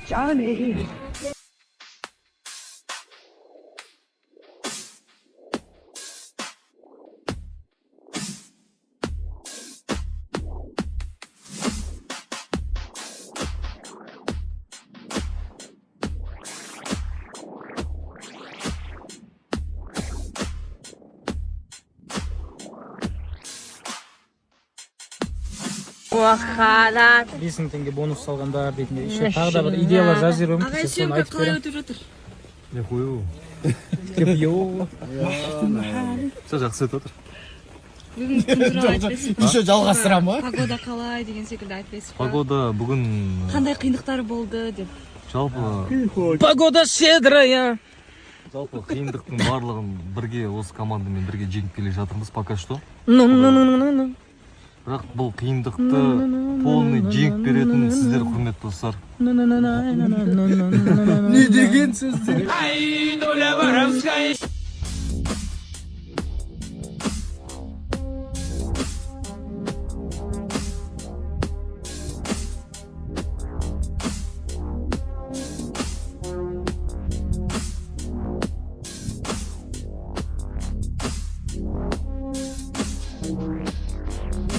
Johnny. Уахалат. 5000 теңге бонус салғандар дейтіндей. Еще тағы да бір идеялар жазып жіберуім. Ағай, Соны съемка айтып қалай беремін. өтіп жатыр? Не хуево. Деп, йоу. Все жақсы өтіп отыр. Бүгін күн туралы айтпайсыз ба? Еще жалғастыра ма? Погода қалай деген секілді айтпайсыз ба? Погода бүгін Қандай қиындықтар болды деп. Жалпы Погода щедрая. Жалпы қиындықтың барлығын бірге, осы командамен бірге жеңіп келе жатырмыз пока что. Ну, ну, ну, ну, ну. Бірақ бұл қиындықты полный жеңіп беретін сіздер, құрметті достар. Ну, ну, ну, ну, ну, ну, ну, ну, ну. Не деген сөздер?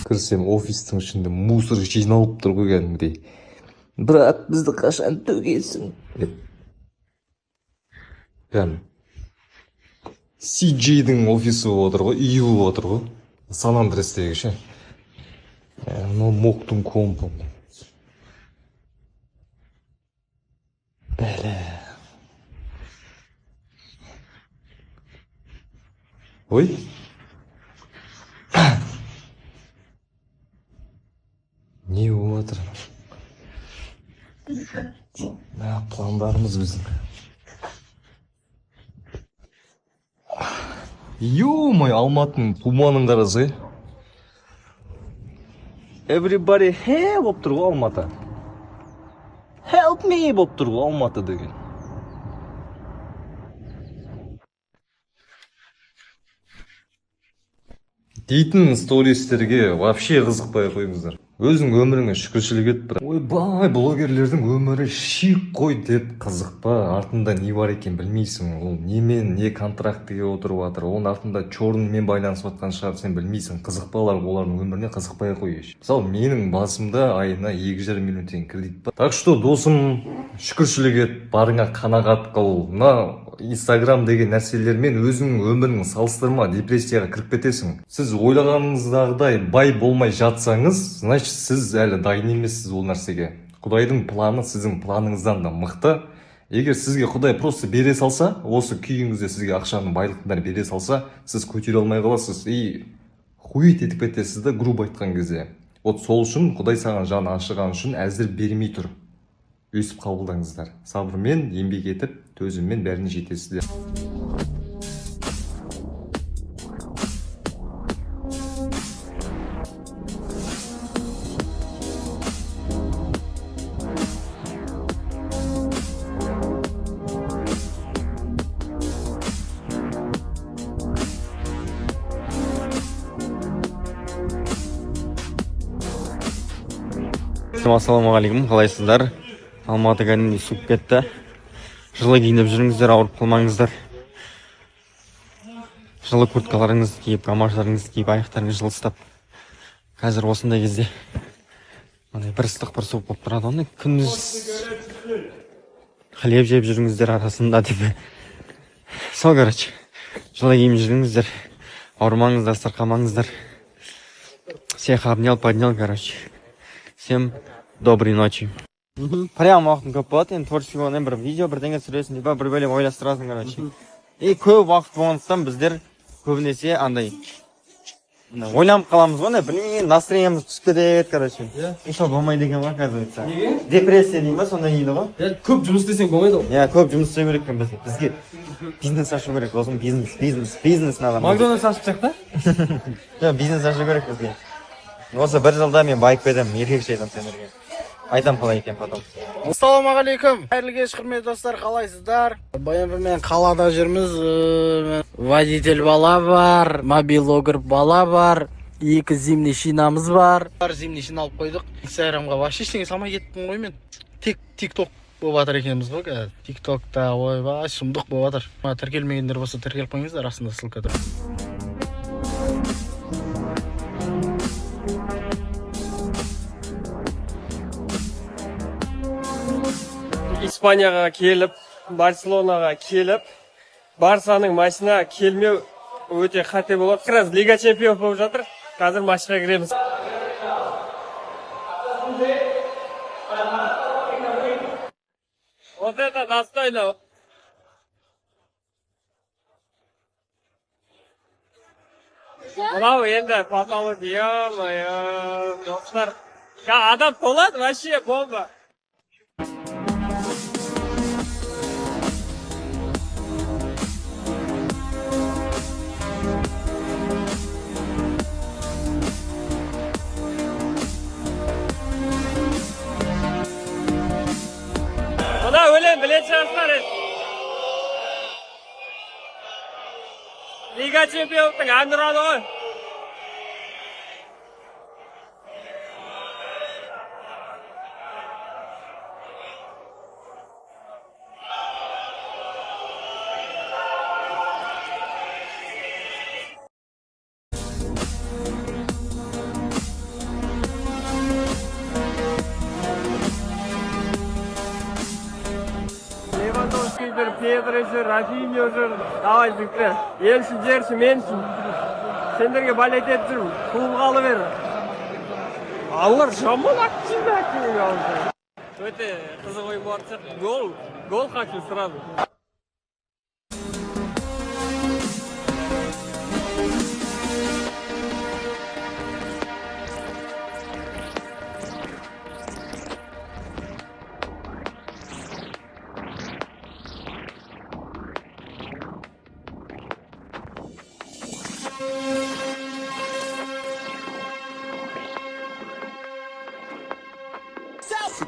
Кірсем, офистің ішінде мусор жиналып тұр ғой кәдімгідей. «Брат, бізді қашан төгесің?» деп. Кәдімгі CJ-дің офисі болып отыр ғой, үйі болып отыр ғой Сан Андрестегі ше. Мынау Моктың компы. Бәле. Ой, не болып жатыр? Мә, пландарымыз біздің. Ё-моё, Алматының туманын қарасай. Everybody hey болып тұр ғой Алматы. Help me болып тұр ғой Алматы деген. Дейтін стористерге вообще қызықпай қойыңыздар. Өзің өміріңе шүкіршілік ет, бірақ «Ойбай, блогерлердің өмірі шик қой» деп қызықпа. Артында не бар екенін білмейсің. Ол немен, не контрактіге отырып жатыр, оның артында черныймен байланысып жатқан шығар, сен білмейсің. Қызықпа олардың өміріне, қызықпай ақ қой еш. Мысалы, менің басымда айына 2,5 миллион теңге кредит бар. Так что, досым, шүкіршілік ет, барыңа қанағат қыл. Мына Инстаграм деген нәрселермен өзіңнің өміріңді салыстырма, депрессияға кіріп кетесің. Сіз ойлағаныңыздағыдай бай болмай жатсаңыз, значит, сіз әлі дайын емессіз ол нәрсеге. Құдайдың планы сіздің планыңыздан да мықты. Егер сізге Құдай просто бере салса, осы күйіңізде сізге ақшаны, байлықтың бәрін бере салса, сіз көтере алмай қаласыз и хуеть етіп кетесіз да, грубо айтқан кезде. Вот сол үшін, Құдай саған жаны ашыған үшін әзір бермей тұр. Өйстіп қабылдаңыздар. Сабырмен еңбек етіп, төзіммен бәріне жетесіздер. Ассалаумағалейкум, қалайсыздар? Алматы кәдімгідей суып кетті. Жылы киініп жүріңіздер, ауырып қалмаңыздар. Жылы курткаларыңызды киіп, гамаштарыңызды киіп, аяқтарыңызды жылы ұстап. Қазір осындай кезде мындай бір ыстық, бір суық болып тұрады ғой. Күндіз хлеб жеп жүріңіздер арасында деп. Сол, короче, жылы киініп жүріңіздер, ауырмаңыздар, сырқамаңыздар. Всех обнял, поднял, короче. Всем доброй ночи. Прям уақытың көп болады енді, творческий болғаннан, бір видео, бірдеңе түсіресің, либо бір бөлек ойластырасың, короче. И көп уақыт болғандықтан, біздер көбінесе андай мына ойланып қаламыз ғой, андай білмеймін, настроениеміз түсіп кетеді, короче. Иә. И сол болмайды екен ғой, оказывается. Неге? Депрессия дей ма, сондай дейді ғой. Иә, көп жұмыс істесең, болмайды ғой. Иә, көп жұмыс істеу керек екен бізге. Бізге бизнес ашу керек, досым, бизнес, бизнес, бизнес надо. Макдональдс ашып тастайық та. Жоқ, бизнес ашу керек бізге. Осы бір жылда мен байып кетемін, еркекше айтамын сендерге. Айтамын қалай екен потом. Ассалаумағалейкум, қайырлы кеш, құрметті достар, қалайсыздар? БМВ мен қалада жүрміз. Водитель бала бар, мобилограф бала бар, екі зимний шинамыз бар. Зимний шина алып қойдық. Инстаграмға вообще ештеңе салмай кеттім ғой мен. Тек Тик Ток болып жатыр екенбіз ғой қазір Тик Токта. Ойбай, сұмдық болып жатыр. Тіркелмегендер болса, тіркеліп қойыңыздар, астында ссылка тұр. Испанияға келіп, Барселонаға келіп, Барсаның матчына келмеу өте қате болады. Как раз Лига чемпионов болып жатыр. Қазір матчқа кіреміз. Вот это достойно. Мынау енді потолок, ё-моё, достар. Адам толады, вообще бомба. Мына өлең білетін шығарсыздар енді. Лига чемпионовтың әнұраны ғой. Левандовский жүр, Педро жүр, Рафиньо жүр. Давай, жігіттер. Ел үшін, жер үшін, мен үшін. Сендерге болеть етіп жүрмін. Туылғалы бері. Аллар жаман активно активно. Өте қызық ойын болатын сияқты. Гол, гол хочу сразу.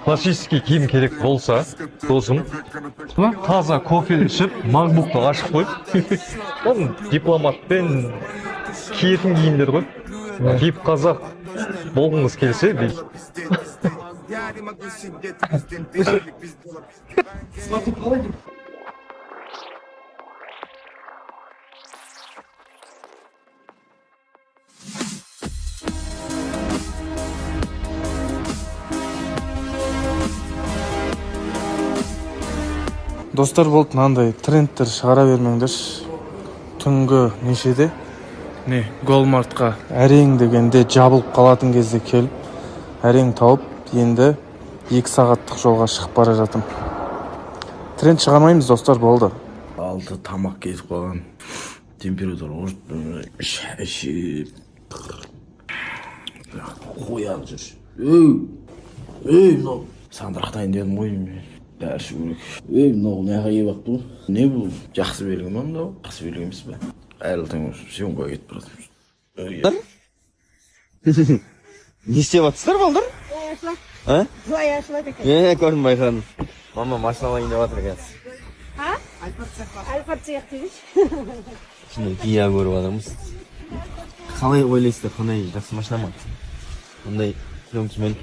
Классический киім керек болса, досым, таза кофе ішіп, Макбукты ашып қойып, оның дипломатпен киетін киімдер ғой. Вип қазақ болғыңыз келсе, бүйтіп. Я не могу сидеть весь день, без дела. Достар, болды, мынандай трендтер шығара бермеңдерші. Түнгі нешеде не Голмартқа әрең дегенде жабылып қалатын кезде келіп, әрең тауып, енді 2 сағаттық жолға шығып бара жатырмын. Тренд шығармаймыз, достар, болды. Алты тамақ кетіп қалған, температура ұрып, ішіп, бірақ қоян жүр. Ей, ей, мынау сандырақтайын дедім ғой, дәрі ішу керек. Ей, мынау мына жаққа келіп алыпты ғой. Не бұл, жақсы белгі ма? Мынау жақсы белгі емес пе? Қайырлы таң, съемкаға кетіп бара жатырмыз. Не істеп жатсыздар, балдар? А? Е, көрдім, байқадым. Мама машина алайын деп жатыр қазір. Альфард сияқты. Шынында Кия көріп жатырмыз. Қалай ойлайсыздар, қандай, жақсы машина ма? Мындай пленкамен.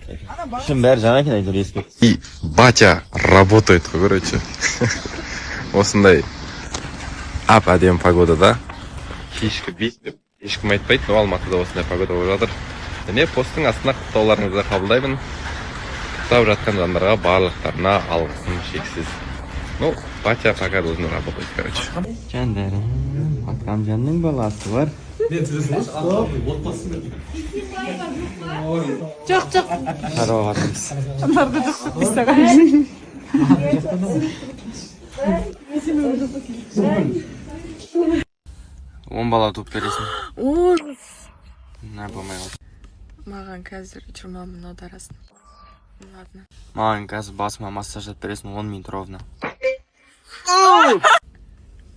Ішінің бәрі жаңа екен әйтеуір, ескі. И батя работает қой, короче. Осындай әп әдемі погодада, кешкі 5 деп ешкім айтпайды, но Алматыда осындай погода болып жатыр. Және посттың астына құттықтауларыңызды қабылдаймын. Құттықтап жатқан жандарға барлықтарына алғысым шексіз. Ну, батя пока должен работать, короче. Жандарым, Акрамжанның баласы бар. Жоқ, жоқ. Шаруа жатырмыз. Оларды жоқ деп тастаған. 10 бала туып бересің. Ужас. На, болмай қалды. Маған қазір 20 000 аударасың. Ладно. Маған қазір басыма массаж жасап бересің 10 минут ровно.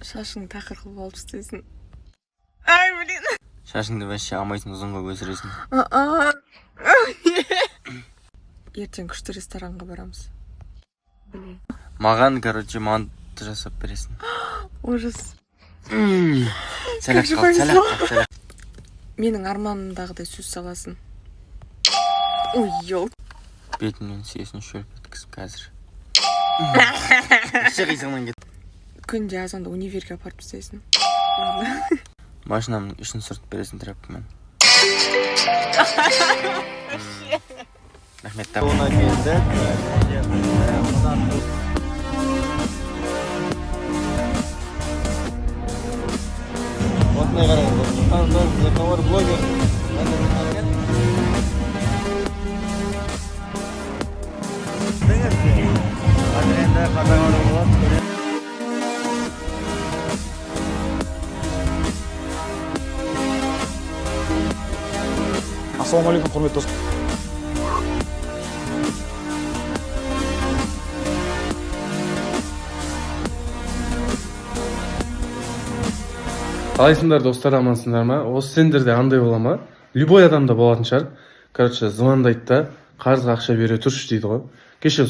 Шашың тақыр қылып алып тастайсың. Ай, блин. Шашыңды вообще алмайсың, ұзын қылып өсіресің. Ертең күшті ресторанға барамыз. Блин. Маған, короче, манты жасап бересің. Ужас. Сәл ақ же қалды, сәл ақ қалды, сәл ақ. Менің арманымдағыдай сөз саласың. Ой, ел. Бетімнен сүйесін шөлп еткізіп қазір. Іші қисығынан кет. Күнде азанда универге апарып тастайсың. Машинамның ішін сүртіп бересің тряпкамен. Рахмет. Ona келдік. Осындай қараңыздар, блогер. Қазір енді қазақ болады. Ассалаумағалейкум, құрметті достар. Қалайсыңдар, достар, амансыңдар ма? Осы сендерде андай бола ма? Любой адамда болатын шығар. Короче, звондайды да, қарызға ақша бере тұршы дейді ғой. Кеше